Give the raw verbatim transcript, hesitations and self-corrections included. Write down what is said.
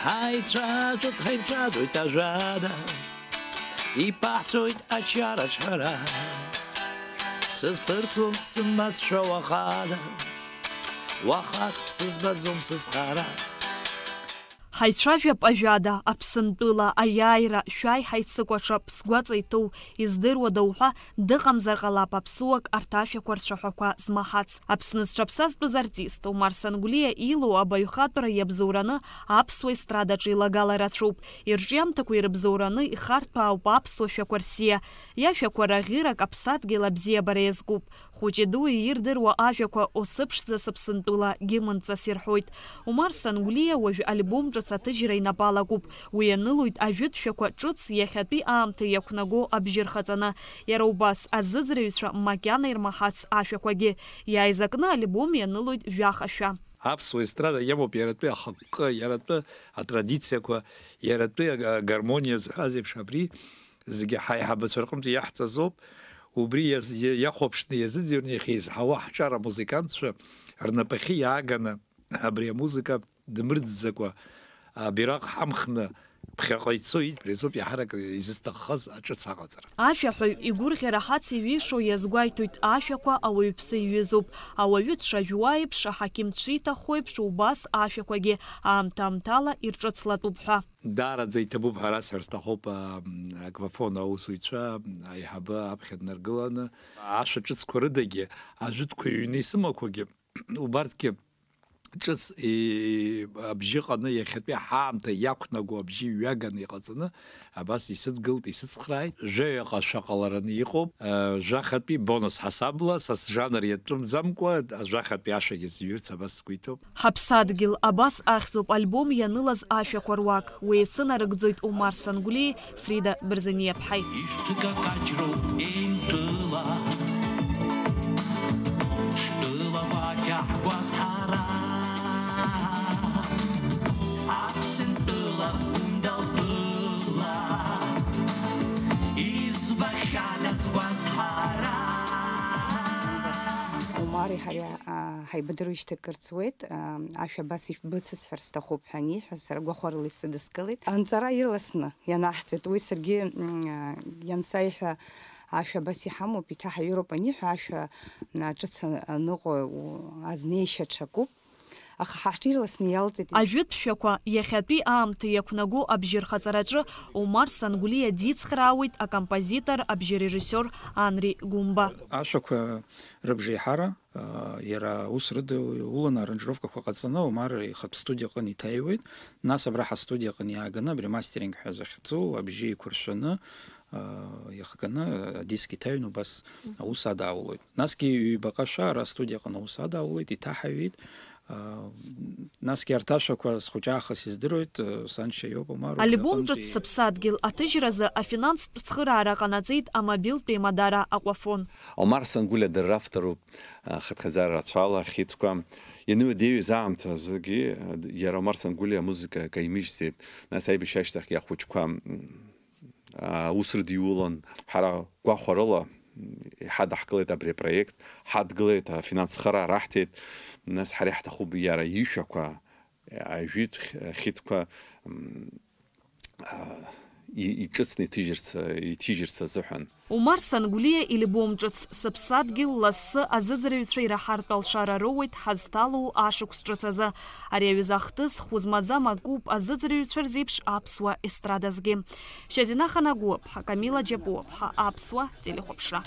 Ҳаицәажәоит, ҳаицәажәоит ажәада, ибаҳцәоит ачара аҿҳәара. Сызԥырҵуам сымацәа уахада, уахак бсызбаӡом сызхара. Ҳаицәажәап ажәада, Аԥсынтәыла, аиааира, шәааи ҳаицыкәаҽап, сгәаҵа иҭоу, издыруада уҳәа, дыҟамзар ҟалап аԥсуак арҭ ашәақәа рцәаҳәақәа змаҳац. Аԥсны зҽаԥсазтәыз артист Омар Сангәлиа илоу абаҩхатәра иабзоураны аԥсуа естрадаҿы илагала рацәоуп. Ирҿиамҭақәа ирыбзоураны ихарҭәаауп аԥсуа шәақәа рсиа. Иашәақәа раӷьырак аԥсадгьыл абзиабара иазкуп. Хәыҷи-дуи ирдыруа ажәақәа Осыԥшӡа Сыԥсынтәыла, Гимнҵас ирҳәоит. Омар Сангәлиа уажә альбом ҿыц аҭыжьра инапы алакуп. Уи ианылоит ажәытә шәақәа ҿыц иахьатәи аамҭа иақәнаго абжьы рхаҵаны. Иара убас, азыӡырҩцәа макьана ирмаҳац ашәақәагьы. Иааизакны альбом ианылоит жәаха шәа. Аԥсуа естрада иамоуп иаратәы ахықәкы, иаратәы атрадициақәа, иаратәы агармониа зҳәаз еиԥш абри зегьы ҳаиҳабацәа рҟынтә иаҳҵазоуп. Убри иаз-, иа-, иахәаԥшны иазыӡырҩны иахьеизҳауа ҳҿар амузыкантцәа рнапахьы иааганы абри амузыка дмырӡӡакәа, абираҟ ҳамхны ԥхьаҟа ицоит, абри азоуп иаҳарак изысҭаххаз аҿыц аҟаҵара. Ашәаҳәаҩ игәырӷьара ҳацеиҩишо иазгәеиҭоит, ашәақәа ауаҩԥсы иҩызоуп. Ауаҩы дшажәуа еиԥш, аҳақьым дшиҭаххо еиԥш, убас ашәақәагьы аамҭа-аамҭала ирҿыцлатәуп ҳәа. Даараӡа иҭабуп ҳәа расҳәар сҭахуп, а, аграфон аусзуҩцәа, аиҳабы аԥхьа днаргыланы, ашәа ҿыцқәа рыдагьы, ажәытәқәа ҩны исымақәагьы, убарҭгьы ҿыц, и-, абжьы ҟаны иахьатәи ҳаамҭа иақәнаго абжьы ҩаганы иҟаҵаны, абас исыдгылт, исыцхрааит. Жәаҩаҟа шәа ҟалараны иҟоуп, а, жәахатәи бонус ҳасабла, са сжанр иатәымӡамкәа, ажәахатәи ашәагьы зҩырц абас сгәы иҭоуп. Ҳаԥсадгьыл абас ахьӡуп альбом ианылаз ашәақәа руак. Уи еицынарыгӡоит Омар Сангәлиеи Фрида Берзениаԥҳаи. Ишәҭыкакаҷроуп еинтәыла, ҳтәылақәа ҳгәазҳара. Аԥсынтәыла Гәындалтәыла, избахьада сгәазҳара. Омари ҳареи, а, ҳаибадыруеижьҭеи акыр ҵуеит, а, ашәа абас ишәбыцысҳәар сҭахуп ҳәа аниҳәа, сара гәахәарыла исыдыскылеит. Анҵара ирласны ианаҳҵеит. Уи саргьы, м, а, иансаиҳәа, ашәа абас иҳамоуп, иҭаҳаҩыроуп аниҳәа, ашәа, м, ҿыц аныҟоу, у-, азнеишьа ҽакуп. Аха ҳа ҳҿы ирласны иалҵит. Ажәытә шәақәа иахьатәи аамҭа иақәнаго абжьы рхаҵараҿы Омар Сангәлиа дицхраауеит акомпозитор, абжьырежиссиор Анри Гәымба. Ашәақәа рыбжеиҳара, а, иара аус рыда уланы аранжировкақәа ҟаҵаны Омар ихатә студиа аҟны иҭаҩуеит. Нас абра ҳастудиа аҟны иааганы абри мастеринг ҳәа захьӡу абжьы еиқәыршәаны, а, иахганы адиск иҭаҩны убас аус адаулоит. Насгьы ҩбаҟа шәа ара астудиа аҟны аус адаулоит, иҭаҳаҩит. А, насгьы арҭ ашәақәа схәыҷаахыс издыруеит, а, саншьа иоуп Омар, убри Альбом аҟынтәи ҿыц Сыԥсадгьыл аҭыжьразы афинанстә цхыраара ҟанаҵеит амобилтә еимадара Аҟәафон. Омар Сангәлиа дара равторуп, а, хыԥхьаӡара рацәала, хьыӡқәа. Иануадаҩыз аамҭазыгьы, а, иара Омар Сангәлиа амузыка акаимыжьӡеит. Нас аибашьра ашьҭахьгьы ахәыҷқәа, м, аус рыдиулон. Ҳара гәахәарыла, м, иҳадаҳкылеит абри апроект, ҳадгылеит, афинанс цхыраара раҳҭеит. Нас ҳара иаҳҭахуп иара ишәақәа, ажәытә хь-, хьыӡқәа, м, а, и-, иҿыцны иҭыжьырц, иҭижьырц азыҳәан. Умар Сангәлиа ильбом ҿыц Сыԥсадгьыл лассы азыӡырҩцәа ираҳартә алшара роуеит ҳазҭалоу ашықәс ҿыц азы. Ари аҩыза ахҭыс хәы змаӡам акуп азыӡырҩцәа рзеиԥш аԥсуа естрадазгьы. Шьазина Ханагәыаԥҳа, Камила Џьапуаԥҳа, аԥсуа телехәаԥшра.